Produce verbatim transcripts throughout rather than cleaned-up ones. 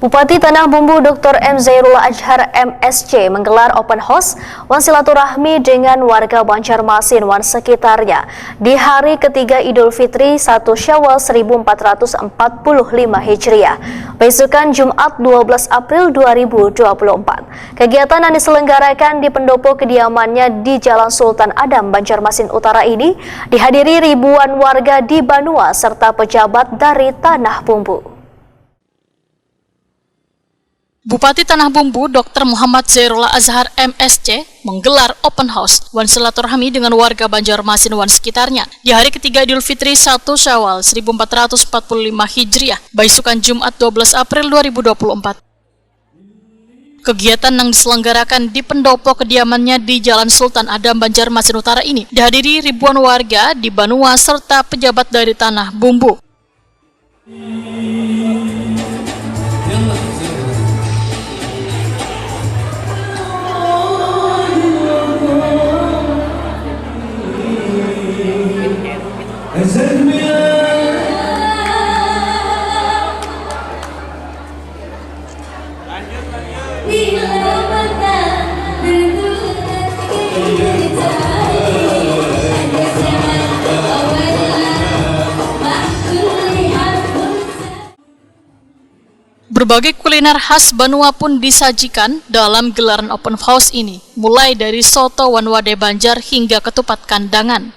Bupati Tanah Bumbu Doktor M Zairullah Azhar M S C menggelar open house wan silaturahmi dengan warga Banjarmasin wan sekitarnya di hari ketiga Idul Fitri satu Syawal seribu empat ratus empat puluh lima Hijriah, besukan Jumat dua belas April dua ribu dua puluh empat. Kegiatan yang diselenggarakan di pendopo kediamannya di Jalan Sultan Adam, Banjarmasin Utara ini dihadiri ribuan warga di Banua serta pejabat dari Tanah Bumbu. Bupati Tanah Bumbu, Doktor Muhammad Zairullah Azhar M S C, menggelar open house wan silaturahmi dengan warga Banjarmasin wan sekitarnya di hari ketiga Idul Fitri satu Syawal seribu empat ratus empat puluh lima Hijriah, baisukan Jumat dua belas April dua ribu dua puluh empat. Kegiatan yang diselenggarakan di pendopo kediamannya di Jalan Sultan Adam, Banjarmasin Utara ini dihadiri ribuan warga di Banua serta pejabat dari Tanah Bumbu. Berbagai kuliner khas Banua pun disajikan dalam gelaran open house ini, mulai dari soto wan wadai Banjar hingga ketupat kandangan.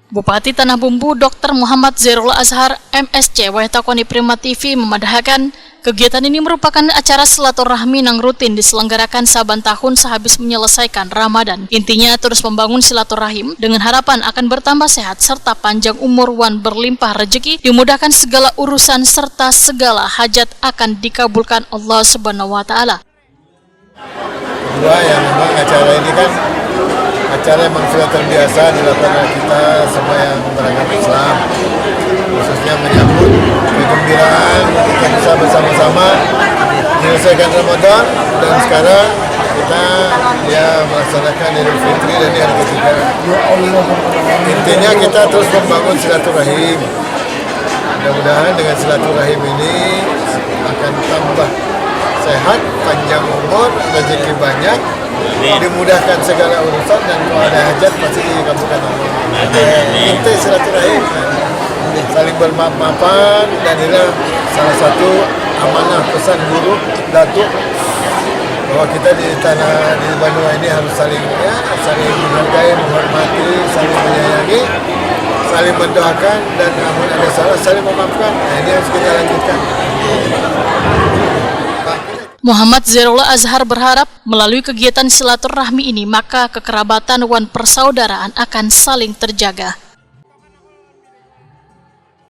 Bupati Tanah Bumbu, Doktor Muhammad Zairul Azhar, M S C, wayah takoni Prima T V, memadahakan, kegiatan ini merupakan acara silaturahmi nang rutin diselenggarakan saban tahun sehabis menyelesaikan Ramadan. Intinya, terus membangun silaturahim dengan harapan akan bertambah sehat serta panjang umur wan berlimpah rezeki, dimudahkan segala urusan serta segala hajat akan dikabulkan Allah Subhanahu wa Taala. Dua, ya, memang acara ini kan acara yang memang sudah terbiasa dilakukan oleh kita semua yang beragama Islam, khususnya menyambut kegembiraan kita bisa bersama-sama menyelesaikan Ramadan, dan sekarang kita, ya, melaksanakan Idul Fitri dan hari ketiga. Intinya kita terus membangun silaturahim. Mudah-mudahan dengan silaturahim ini akan tambah sehat, panjang umur, rezeki banyak, dimudahkan segala urusan, dan kalau ada hajat pasti dikabulkan Allah. Inti silaturahim, saling bermaaf-maafan, dan inilah salah satu amanah pesan guru, datuk, bahwa kita di tanah, di Banua ini harus saling, ya, saling menghargai, menghormati, saling menyayangi, saling mendoakan, dan amun ada salah, saling memaafkan. Nah, ini harus kita lanjutkan. Muhammad Zairullah Azhar berharap melalui kegiatan silaturahmi ini, maka kekerabatan wan persaudaraan akan saling terjaga.